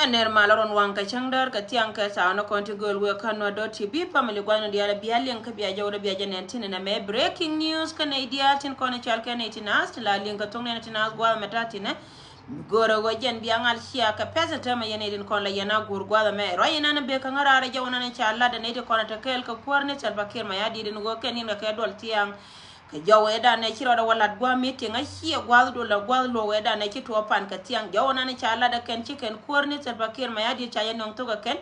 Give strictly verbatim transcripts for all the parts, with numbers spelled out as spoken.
Ɛ nɛr malä ruɔ̱n waŋ kɛ cäŋ däär kɛ thiaŋ kɛ thaw ni kɔn ti gööl wëë kä Nuer dot T V family gua̱n ni diaal bia liŋ kä bia jɔw dee bia jɛ nɛn tin nɛ mɛ breaking news kä nɛy diaal tin kɔn i̱ cal kɛ nɛy ti naath tin la liŋ kɛ thoŋ nɛn ti naath gua̱a̱th mɛ ta̱a̱ thinɛ. Mi go̱o̱rä ɣöö jɛn bia ŋal cia kɛ pɛth in täämɛ yɛn nɛy tin kɔn la yɛn a guur gua̱a̱th ɛmɛ ruac inani bek kä ŋäraar ɛ jɔw inani ca lat ɛ nɛy ti kɔn ɛ te kɛɛl kɛ kuäär ni Salva Kiir Mayardit in ɣöö kɛn in kɛ kɛ duɔl thiaŋ. Kɛ jɔw ëëdan ɛ ci rɔɔdɛ wä lat gua̱a̱th meeting a ciɛ gua̱a̱th dol a gua̱a̱th luɔk ëëdan ɛ ci tuɔɔk pan kɛ thiaŋ jɔw inani ca lat ɛ kɛn ci kɛn kuäär ni Salva Kiir Mayardit ca yɛ nöŋ thok ɛ kɛn.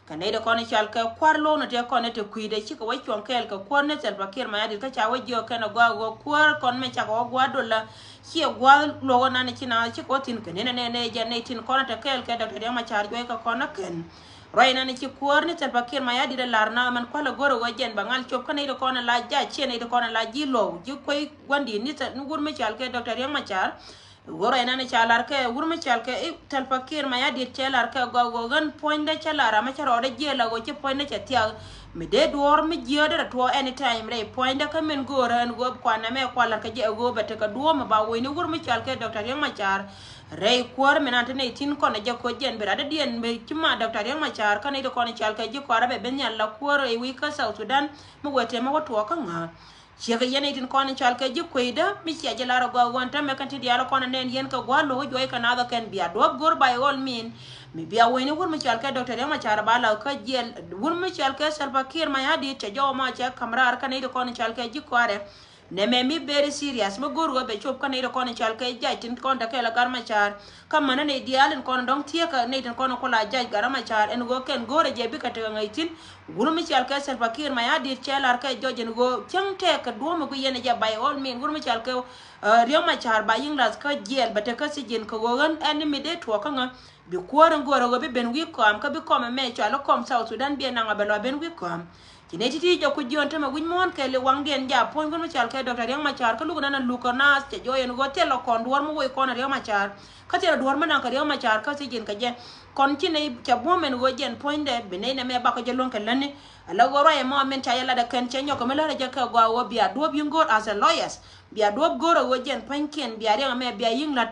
Kɛ nɛy ti kɔn i̱ cal kɛ kuäär luɔk ni tëë kɔn i̱ te kui̱dɛ cikɛ wä cuɔ̱ŋ kɛɛl kɛ kuäär ni Salva Kiir Mayardit kä ca wä jiök kɛn ɛ gɔaa ɣöö kuäär kɔn mɛ cakɛ wä gua̱a̱th dol a ciɛ gua̱a̱th luɔk ëëdan ɛ ci naath cikɛ wä thi̱n kɛ ni nɛ nɛ nɛ jɛ nɛy tin kɔn i̱ te kɛɛl kɛ Doctor Riek Machar juɔc kɛ kɔn ɛ kɛn. Ruac inani ci kuäär ni Salva Kiir Mayardit ɛ la̱r naath mɛn kua̱l ɛ go̱r ɛ ɣöö jɛn bɛ ŋal cop kä nɛy ti kɔn ɛ la jac ciɛ nɛy ti kɔn ɛ la ji̱ luɔk ji̱ kuec gua̱ndi̱t ni thɛ-, ni wur mi cal kɛ Doctor Riek Machar. Ɣöö ruac inani ca la̱r kɛ wur mi cal kɛ i̱ Salva Kiir Mayardit cɛ la̱r kɛ gɔaa ɣöö ɣän puɔ̱nydä cä la̱r amä cä rɔɔdä jiɛɛl a ɣöö ci puɔ̱nydä cɛ thia̱k. Mi dee duɔ̱ɔ̱r mi jiäätdä rɛ tuɔɔk anytime rɛy puɔ̱nydä kä min go̱o̱rä ɛn ɣöö kuanɛ mɛ kua̱r la̱r kɛ jɛ ɛ ɣöö bɛ tekɛ duɔ̱ɔ̱p mi ba wecni wur mi cal kɛ Doctor Riek Machar. Rɛy kuäär mi nan te nɛy tin kɔn ɛ jɛ koc jɛn bi rat dädiɛn bi ci ma Doctor Riek Machar kä nɛy ti kɔn i̱ cal kɛ ji̱ kɔaarä bɛ ben nhial la kuäär rɛy wi̱i̱ kä South Sudan mi wëë tëë mi wä tuɔɔk kä ŋa̱a̱. Ciekɛ yɛn i̱ tin kɔn i̱ cal kɛ ji̱ kueydä mi cia jɛ lar agɔaa ɣöö ɛn täämɛ kɛn ti diaal kɔn ɛ nɛn yɛn kɛ gua̱a̱th lo̱k i̱ juɔc kɛ naath ɛ kɛn bia duɔ̱ɔ̱p go̱r by all mean. Mi bia wecni wur mi cal kɛ Doctor Riek Machar ba la̱th kä jiɛl wur mi cal kɛ Salva Kiir Mayardit cɛ jɔw ma cɛ ka̱m raar kä nɛy ti kɔn i̱ cal kɛ ji̱ kɔaarɛ. Nɛmɛ mi very serious mi go̱r ɣöö bɛ cop kä nɛy ti kɔn i̱ cal kɛ jac tin kɔn te kɛɛl ɛ Gat Machar. Kä mänä nɛy diaal in kɔn dɔ̱ŋ thieekä nɛy tin kɔn ku la jac Gat Machar ɛn ɣöö kɛn go̱o̱rɛ jɛ bikɛ tekɛ ŋäc thi̱n. Wur mi cal kɛ Salva Kiir Mayardit cɛ lar kɛ jɔc ɛn ɣöö cäŋ tɛɛk kɛ duɔ̱ɔ̱m mi ku yɛn ɛ jɛ by all mean wur mi cal kɛ, eh, Riek Machar ba yi̱ŋ la̱th kä jiɛl bɛ te kä sijin kɛ ɣöö ɣän ɛn ni mi dee tuɔɔk kä ŋä. Bi kuäär in go̱o̱rä ɣöö bi ben wi̱i̱ kɔam kä bi kɔm ɛmɛ cɔal i̱ kɔm South Sudan bi ɛ naŋ ɛ bɛ lɔ ben wi̱i̱ kɔam. Ci nɛy ti̱ti̱ jɛ ku jiön tämɛ wi̱c muɔ̱ɔ̱n kɛɛl i̱ waŋdiɛn jaak puɔ̱ny Kuäär mi cɔal kɛ Doctor Riek Machar kä luk nɛn a luk kɛ naath cɛ jɔɔc ɛn ɣöö thilɛ kɔn duɔ̱ɔ̱r mi woc kɔn ɛ Riek Machar. Kä thilɛ duɔ̱ɔ̱r mi naŋ kɛ Riek Machar kä thiec in kɛ jɛ. Kɔn ci nɛy cɛ buɔ̱m ɛn ɣöö jɛn puɔ̱nydɛ bi nɛy nɛmɛ bakɔ jɛ luäŋ kɛ lätni. Ala ɣöö ruac ɛmɔ min ca yɛ lat ɛ kɛn cɛ nyɔk kɛ mi lät ɛ jɛ kɛ gɔaa ɣöö bia duɔ̱ɔ̱p yi̱ŋ go̱o̱r as a lawyers. Bia duɔ̱ɔ̱p go̱o̱r ɛ ɣöö jɛn puɔ̱nykiɛn bia Riek ɛmɛ bia yi̱ŋ la̱t.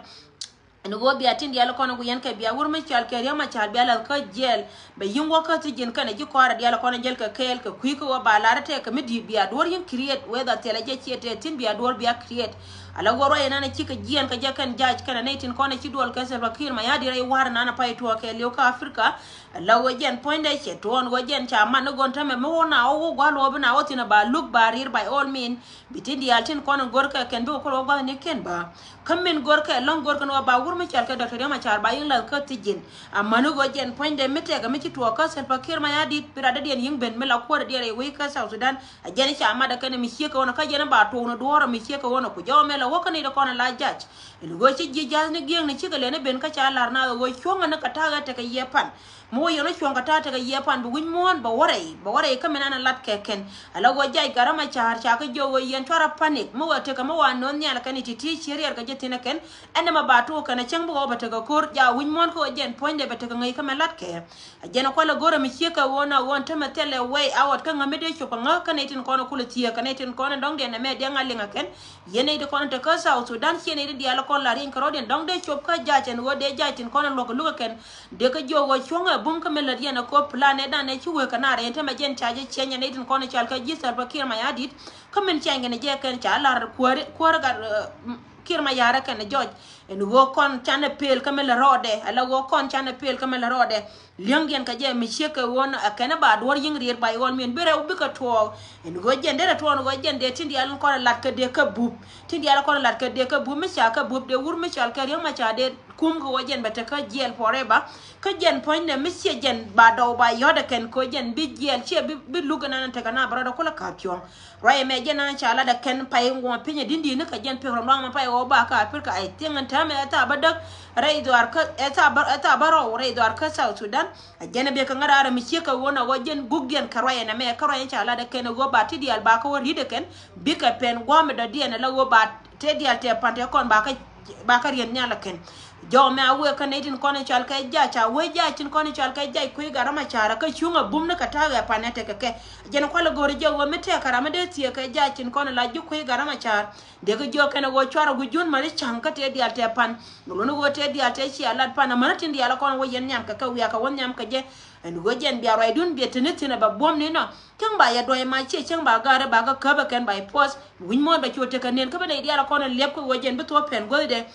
Ɛn ɣöö bia tin diaal kɔn ɛ ku yɛn kɛ bia wur mi cɔal kɛ Riek Machar bia lath kä jiɛl. Bɛ yi̱ŋ wä kä thi̱ji̱n kɛnɛ ji̱ kɔaarɛ diaal kɔn ɛ jäl kɛ kɛɛl kɛ kui̱ kä ɣöö ba lar tɛk kɛ mi di̱i̱t bia duɔ̱ɔ̱r yi̱ŋ create whether thilɛ jɛ ciɛ tɛth thi̱n bia duɔ̱ɔ̱r bia create. Ala ɣöö ruac ɛnan ɛ cikɛ jiɛɛn kɛ jɛ kɛn jac kɛnɛ nɛy tin kɔn ɛ ci duɔl kɛ Salva Kiir Mayardit rɛy wa̱r ɛnan ɛ pay tuɔɔk kɛɛliw kä Africa. Ala ɣöö jɛn puɔ̱nydɛ cɛ tuɔɔn ɣöö jɛn ca man ni gɔn tämɛ mi wä na wä wä gua̱l wä bi na wä thi̱n ɛ ba luk ba ri̱i̱r by all mean. Bi tin diaal tin kɔn in görkɛ kɛn bikɛ kul wä gua̱thnikiɛn bä. Kä min görkɛ lɔ̱ŋ görkɛ ni wä ba wur mi cɔal kɛ Doctor Riek Machar ba yi̱ŋ lath kä thi̱ji̱n. Amäni ɣöö jɛn puɔ̱nydɛ mi tɛkɛ mi ci tuɔɔk kä Salva Kiir Mayardit bi rat dädiɛn yi̱ŋ ben mi la kuäär dädiɛn rɛy wec kä South Sudan. A jɛn ca mat ɛ kɛn mi ciek kɛ ɣɔn kä jɛn ba tuɔɔk ni duɔ̱ɔ̱r mi ciek kɛ ɣɔn ku jɔw mɛ la wä kä nɛy ti kɔn in la jac. Ɛn ɣöö ci ji̱ ja̱thni gi̱eŋni cikɛ lɛni ben kä ca la̱r na ɣöö cuɔ̱ŋɛ ni kɛ ta̱a̱ ɣä tekɛ yiɛɛ pan. Mi wä yɛn wä cuɔ̱ŋ kɛ ta̱a̱ tekɛ yiɛɛ pan bi wi̱c muɔ̱ɔ̱n bɛ wä rɛy bɛ wä rɛy kä min an a lat kɛ kɛn. Ala ɣöö jac Gat Machar ca kä jiök ɣöö yɛn cuarɛ panic mi wä tekɛ mi wä nööth nhial kɛn i̱ ti̱ti̱ ci riɛr kɛ jɛ thi̱n ɛ kɛn. Ɛn nɛmɛ ba tuɔɔk kɛn ɛ cäŋ bi wä bɛ tekɛ ko̱r ja wi̱c muɔ̱ɔ̱n kä ɣöö jɛn puɔ̱nydɛ bɛ tekɛ ŋäc kä mɛ lat kɛ. A jɛn ɛ kualɛ go̱rɛ mi ciek kɛ ɣöö na ɣöö ɛn tämɛ thilɛ way out kä ŋä mi dee cop kɛ ŋä kä nɛy tin kɔn ɛ kulɛ thieek kɛ nɛy tin kɔn ɛ dɔ̱ŋ diɛn ɛmɛ diɛŋ a liŋ ɛ kɛn. Yɛn nɛy ti kɔn in te kä South Sudan ciɛ nɛy ti diaal kɔn la rieny kɛ rɔ̱diɛn dɔ̱ŋ dee cop kä jac ɛn ɣöö dee jac tin kɔn in luɔk kɛ luk ɛ kɛn. Dee kä jiök ɣöö cuɔ̱ŋ ɛ bum kä mi lät yɛn ɛ kop plan ɛ dan ɛ ci wek kɛ naar ɛn tämɛ jɛn ca jɛ ciɛny ɛ nɛy tin kɔn in cɔal kɛ ji̱ Salva Kiir Mayardit. Kä min ciɛny kɛn ɛ jɛ kɛn ca lar kuäär kuäär gat, eh, Kiir Mayar ɛ kɛn ɛ jɔc. Ɛn ɣöö kɔn canɛ pel kä mi lät rɔɔdɛ ala ɣöö kɔn canɛ pel kä mi lät rɔɔdɛ. Li̱eŋdiɛn kɛ jɛ mi ciek kɛ ɣöö ɛ kɛn ba duɔ̱ɔ̱r yi̱ŋ riet ba i̱ ɣɔl min bi rɛw bikɛ tuɔɔk. Ɛn ɣöö jɛn derɛ tuɔɔn ɣöö jɛn dee tin diaal in kɔn ɛ lat kɛ dee kä bup. Tin diaal in kɔn ɛ lat kɛ dee kä bup mi ca kä bup dee wur mi cɔal kɛ Riek Machar dee kum kɛ ɣöö jɛn bɛ te kä jiɛl forever. Kä jɛn puɔ̱nydɛ mi ciɛ jɛn ba dɔw ba yɔ̱t ɛ kɛn kɛ ɣöö jɛn bi jiɛl ciɛ bi, bi luk ɛnan in tekɛ na bɛ rɔɔdɛ kulɛ ka̱p cuɔ̱ŋ. Ruac ɛmɛ jɛn an ca lat ɛ kɛn pay ŋuɔ̱ɔ̱ŋ piny ɛ di̱n di̱n ni kɛ jɛn pek rɔ̱ luaŋ mɛ pay ɣɔw ba kä Africa. I think ɛn täämɛ ɛ thaap bädäk rɛy dhuaar kä ɛ thaap bä, ɛ thaap bä rɔw rɛy dhuaar kä South Sudan. Ɛ jɛn ɛ bia kɛ ŋäraar ɛ mi ciek kɛ ɣöö na ɣöö jɛn gukdiɛn kɛ ruac ɛn ɛmɛ kä ruac ɛn ca lat ɛ kɛn ɛ ɣöö ba ti diaal ba kä wä ri̱t ɛ kɛn bikɛ pɛn gua̱a̱m ɛ dɔ̱diɛn ɛ la ɣöö ba tëë diaal tɛɛ pan tɛɛ kɔn ba kä, ba kä riɛn nhial ɛ kɛn. Jɔw mɛ a wëë kä nɛy tin kɔn i̱ cɔal kɛ jac, a wëë jac tin kɔn i̱ cɔal kɛ jac kui̱ gat ram a ca̱r kä cuŋ a bum ni kɛ ta̱a̱ ɛ pan ɛ tekɛ kɛ. Jɛn kualɛ go̱r jɛ wëë mi tɛk kɛ ram mi dee thiee kɛ jac tin kɔn i̱ la ji̱ kui̱ gat ram a ca̱r. Dee kɛ jiök kɛn ɛ ɣöö cuarɛ gui̱c jun mani ca̱ŋ kä tëë diaal tɛɛ pan. Mi luni ɣöö tëë diaal tɛɛ cia lat pan a mäni tin diaal ɛ kɔn wä yɛn nhiam kɛ kɛ wiak kɛ wä nhiam kɛ jɛ. Ɛn ɣöö jɛn bia ruacdun biɛ te ni thi̱n ɛ bɛ buɔ̱m ni nɔ. Cäŋ ba yɛ duɔ̱c ma ciɛ cäŋ ba ga̱a̱rɛ ba kä käpɛ kɛn ba yɛ puɔth. Wi̱c muɔ̱ɔ̱n bɛ cu tekɛ niɛn kä bä nɛy diaal ɛ kɔn ɛ liɛp kä ɣöö jɛn bi thuɔ̱ɔ̱p pɛn guäthdɛ.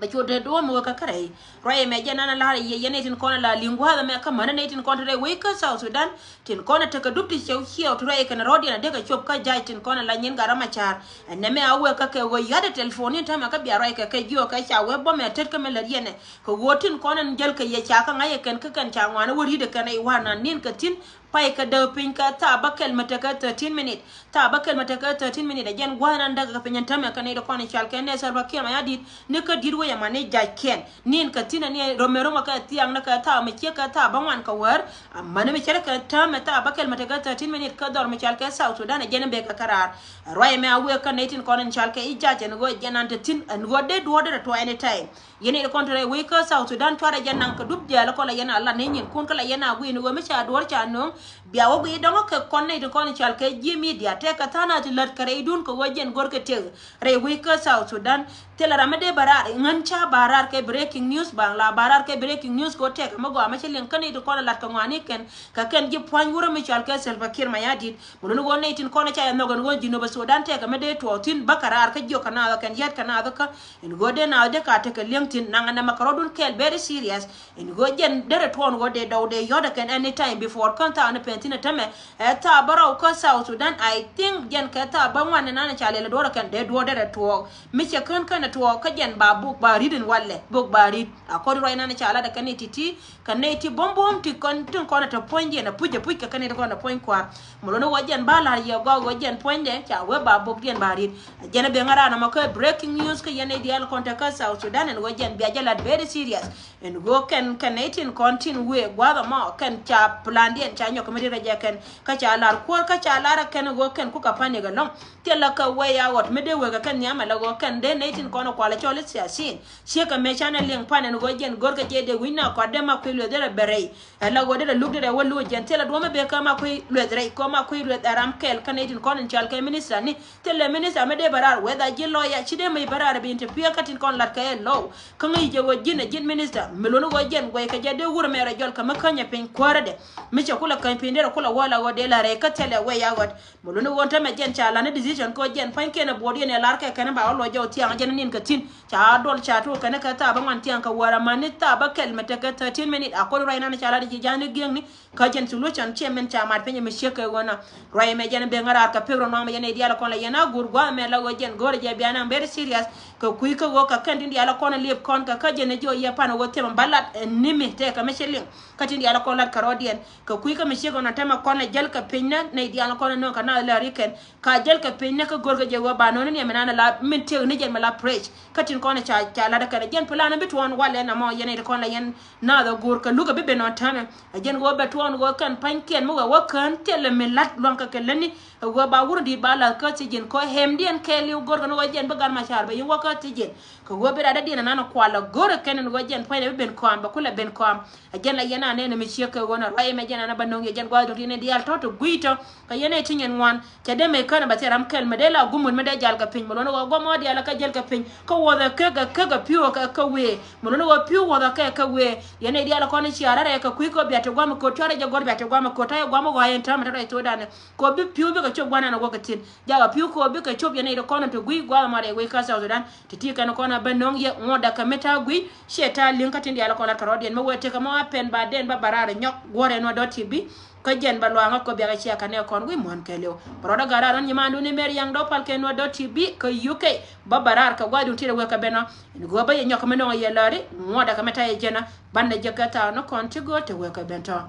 Bɛ cu dee duɔ̱ɔ̱m wä kä kärɛy. Ruac ɛmɛ jɛn an a la̱r yɛ yɛn nɛy tin kɔn a la li̱ŋ gua̱a̱th ɛmɛ kä mänä nɛy tin kɔn te rɛy wec kä South Sudan. Tin kɔn a tekɛ dup ti cɛw ciɛw ti ruac kɛn rɔ̱diɛn a dee kɛ cop kä ja̱c tin kɔn a la nyin gat ram a ca̱r. Ɛn nɛmɛ a wëë kä kɛ ɣöö ya̱t ɛ telephone in täämɛ kä bia ruac kɛ kɛ jiök kɛ ca wee bä mɛ tet kä mɛ lät yɛn ɛ. Kɛ ɣöö tin kɔn ɛn jäl kɛ yɛ ca kä ŋa̱c ɛ kɛn kä kɛn ca ŋuan ɛ wä ri̱t ɛ kɛn ɛ i̱ wa̱r na ni̱n kɛ thi̱n. Pay kɛ däk piny kɛ thaap bä kɛl mi tekɛ thirteen minute. Thaap bä kɛl mi tekɛ thirteen minute. Ɛ jɛn gua̱th nan däk kɛ piny ɛn täämɛ kɛ nɛy ti kɔn i̱ cɔal kɛ nɛ Salva Kiir Mayardit ni kä di̱t wec ɛmani jac kɛn. Ni̱n kɛ thi̱n ɛn i̱ röm mi röm kɛ thiaŋ ni kɛ thaap mi ciek kɛ thaap bä ŋuan kɛ wäär. Amäni mi cɛ rɛ kɛ täämɛ thaap bä kɛl mi tekɛ thirteen minute kä dhɔr mi cɔal kɛ South Sudan ɛ jɛn in bekɛ kɛ raar. Ruac ɛmɛ a wëë kä nɛy tin kɔn in cɔal kɛ i̱ jac ɛn ɣöö jɛn an te thi̱n ɛn ɣöö dee duɔ̱ɔ̱r derɛ tuɔɔk anytime. Yɛn i̱ kɔn te rɛy wec kä South Sudan cuarɛ jɛ naŋ kɛ dup diaal kɔn la yɛn a lat ni nyin kun kä la yɛn a gui̱n ɣöö mi ca duɔ̱ɔ̱r ca nöŋ. Bia wä guiy dɔ̱ŋ kɛ kɔn nɛy ti kɔn i̱ cɔal kɛ ji̱ media tɛk kɛ tha̱a̱ŋ nath ti lät kɛ rɛydun kɛ ɣöö jɛn go̱r kɛ tëk rɛy wec kä South Sudan. Thilɛ ram mi dee bä raar ŋän ca ba raar kɛ breaking news ba la ba raar kɛ breaking news kɛ ɣöö tɛk kɛ mi gɔaa mi ci liŋ kä nɛy ti kɔn lat kɛ ŋɔaani kɛn kɛ kɛn ji̱ pua̱ny wurä mi cɔal kɛ Salva Kiir Mayardit. Mi luni ɣöö nɛy tin kɔn ca yɛ nhɔk ɛn ɣöö Jinub Sudan tɛk kɛ mi dee tuɔɔk thi̱n bä kɛ raar kä jiök kɛ naath kɛn yät kɛ naath kä. Ɛn ɣöö dee naath dee ka tekɛ li̱eŋ thi̱n naŋ ɛn ɛmɛ kɛ rɔ̱dun kɛɛl very serious. Ɛn ɣöö jɛn derɛ tuɔɔn ɣöö dee dɔw dee yɔ̱t ɛ kɛn anytime before kän thaak ni pɛn thi̱n ɛ tämɛ. Ɛ thaak bä rɔw kä South Sudan, I think jɛn kɛ thaak bä ŋuan ni nan ca lɛl ɛ duɔ̱ɔ̱r ɛ kɛn dee duɔ̱ɔ̱r derɛ tuɔɔk. Mi cɛ kän kɛn ɛ tuɔɔk kä jɛn ba buk ba ri̱t in walɛ buk ba ri̱t. Akɔn ruac nan ca lat ɛ kɛn ni ti̱ti̱. Kɛ nɛy ti buɔ̱m buɔ̱m ti kɔn tin kɔn ɛ te puɔ̱nydiɛn ɛ puc ɛ puc kɛ kɛn nɛy ti kɔn ɛ puɔ̱ny kua̱r. Mi luni ɣöö jɛn ba la̱r yɛ gɔaa ɣöö jɛn puɔ̱nydɛ ca wee ba bokdiɛn ba ri̱t. Jɛn ɛ ben ŋa̱ raan ɛmɔ kä breaking news kä yɛn nɛy diaal kɔn te kä South Sudan ɛn ɣöö jɛn bia jɛ la̱t very serious. Ɛn ɣöö kɛn kɛn nɛy tin kɔn tin wëë gua̱a̱th ɛmɔ kɛn ca plandiɛn ca nyɔk kɛ mi ri rɛc ɛ kɛn kä ca la̱r kuäär kä ca la̱r ɛ kɛn ɣöö kɛn kukɛ panic ɛlɔ̱ŋ. Thilɛ kɛ way out mi dee wek ɛ kɛn nhiam ɛ la ɣöö kɛn dee nɛy tin kɔn ɛ kualɛ cɔl i̱ thiathin. Ciek kɛ mëë canɛ liŋ pan ɛn ɣöö jɛn go̱rkɛ jɛ dee wi̱c na kɔt dee ma kui̱ lueth derɛ bɛ rɛy. Ɛ la ɣöö derɛ luk derɛ wä lo̱o̱c jɛn thilɛ duɔ̱mɛ bee kä ma kui̱ lueth rɛy kɔ ma kui̱ lueth ɛ ram kɛl kä nɛy tin kɔn in cɔal kɛ minister ni. Thilɛ minister mi dee bɛ raar weth a ji̱ lɔya ci dee mec bɛ raar bi interfere kä tin kɔn lat kɛ ɛ low. Kä ŋäc jɛ ɣöö ji̱n ɛ ji̱n minister mi luni ɣöö jɛn guɛy kɛ jɛ dee wur mɛrɛ jɔl kɛ mi känyɛ piny kuäärädɛ. Mi cɛ kulɛ käny piny derɛ kulɛ wä la ɣöö dee la rɛy kä thilɛ wec a ɣöt. Mi luni ɣöö tämɛ jɛn ca la̱t ni decision kɛ ɣöö jɛn pa̱nykiɛn ɛ buɔɔdiɛn ɛ lar kɛ kɛn ba wä luɔc jɔw thiaŋ jɛn ni̱n kɛ thi̱n. Ca dɔl ca tuɔɔk kɛn kɛ thaap bä ŋuan thiaŋ kɛ wäär amäni thaap bä kɛl mɛ tekɛ thirteen minute. Akɔn ruac nan ca la̱t ji̱ ja̱a̱ni gi̱eŋni. Kä jɛn solution ciɛ min ca mat piny mi ciek kɛ ɣöö na. Ruac mɛ jɛn ben ŋa̱ raar kɛ pek rɔ nɔmɔ yɛn i̱ diaal kɔn la yɛn a guur gua̱a̱th mɛ la ɣöö jɛn go̱o̱rɛ jɛ bia naŋ very serious. Kɛ kui̱ kä ɣöö kɛ kɛn tin diaal kɔn liep kɔn kɛ kä jɛn jiɔ yɛ pan ɣöö thiɛm ba lat ɛ ni mi tɛk kɛ mi ci liŋ. Kä tin diaal kɔn lat kɛ rɔɔdiɛn. Kɛ kui̱ kä mi ciek ɣöö na tämɛ kɔn ɛ jäl kɛ piny nä nɛy diaal kɔn ɛ nööŋ kɛ naath lɛ ri kɛn. Ka jäl kɛ piny nä kä go̱rkɛ jɛ ɣöö ba nööŋ ni niɛmɛ nan la min tëëk ni jɛn mi la press. Kä tin kɔn ca ca lat kɛn jɛn plan bi tuɔɔn walɛ na mɔ yɛn it kɔn la yɛn naath ɛ go̱rkɛ lukɛ bi ben ɔn täämɛ. Ɛ jɛn ɣöö bɛ tuɔɔn ɣöö kɛn pa̱nykiɛn mi wɛ wä kään thilɛ mi lat luaŋ kɛ kɛ lätni. Ɛ ɣöö ba wurun di̱i̱t ba lath kä thiec ji̱n kɔ hɛmdiɛn kɛɛliw go̱rkɛ ni ɣöö jɛn bi gat ma ca̱r bɛ yɛn wä kä thiec ji̱n. Kɛ ɣöö bi rat dädiɛn anan kual ɛ go̱rɛ kɛn in ɣöö jɛn pa̱ny ɛ bi ben kɔam bɛ kulɛ ben kɔam. Ɛ jɛn la yɛn anɛn mi ciek kɛ ɣöö na ruac ɛmɛ jɛn anä bä no̱ŋ yɛ jɛn gua̱a̱th duŋ ti ni diaal tɔ̱ ti gui̱c tɔ̱. Kɛ yɛn ɛ ti nyɛn ŋuan. Cɛ dee mec känɛ bɛ thil ram kɛl mi dee la gumut mi dee jal kɛ piny mi luɔ̱n ɣɔw gɔmɔ diaal kɛ jäl kɛ piny kä wuɔth ɛ kek ɛ kek ɛ pi̱w ɛ kɛ wee. Mi luɔ̱n ɣɔw pi̱w wuɔth ɛ kɛ kɛ wee. Yɛn ɛ diaal kɔn i̱ ciaarä rɛy kɛ kui̱ kɛ ɣöö bia ti guam ɛ ko̱t cuarɛ jɛ gɔr bia ti guam ɛ ko̱t ta̱yɛ guam ɛ ɣɔaa yɛn täämɛ te rɔy thokdan ɛ kɛ ɣöö bi pi̱w bikɛ cop gua̱n ɛn ɛ wä kɛ thi̱n. Jakɛ pi̱w kɛ ɣöö bikɛ cop yɛn ɛ ti kɔn ɛ ti gui̱ gua̱a̱th ɛmɔ rɛy wec kä South Sudan. Ti ti kɛn kɔn ɛ bä no̱ŋ yɛ ŋuɔ̱t ɛ kɛ mi ta̱a̱ gui̱. Ciɛ ta̱a̱ li̱ŋ kä tin diaal kɔn lat kɛ rɔɔdiɛn mi wee tekɛ mɔ a pɛn ba den bä bä raar ɛ nyɔk guɔ̱r ɛn wä dɔ̱t ti bi. Kä jɛn bɛ luaŋä kɔ biakɛ cia kɛ nɛ kɔn wi̱i̱ muɔ̱n kɛɛliw. Bɛ rɔɔdɛ gat raar ɣän nyimandun i̱ Mɛr Yaŋ Dɔ̱ Pal kɛn wä dɔ̱t ti bi kä U K. Bä bɛ raar kɛ gua̱dun ti rɛ wek kɛ ben ɔ. In go̱o̱r bä yɛ nyɔk kɛ mi nɔŋ yɛ lääri ŋuɔ̱t ɛ kɛ mi ta̱yɛ jɛn ɔ. Banɛ jɛ kɛ thaak ni kɔn ti go̱o̱r te wek kɛ ben tɔ.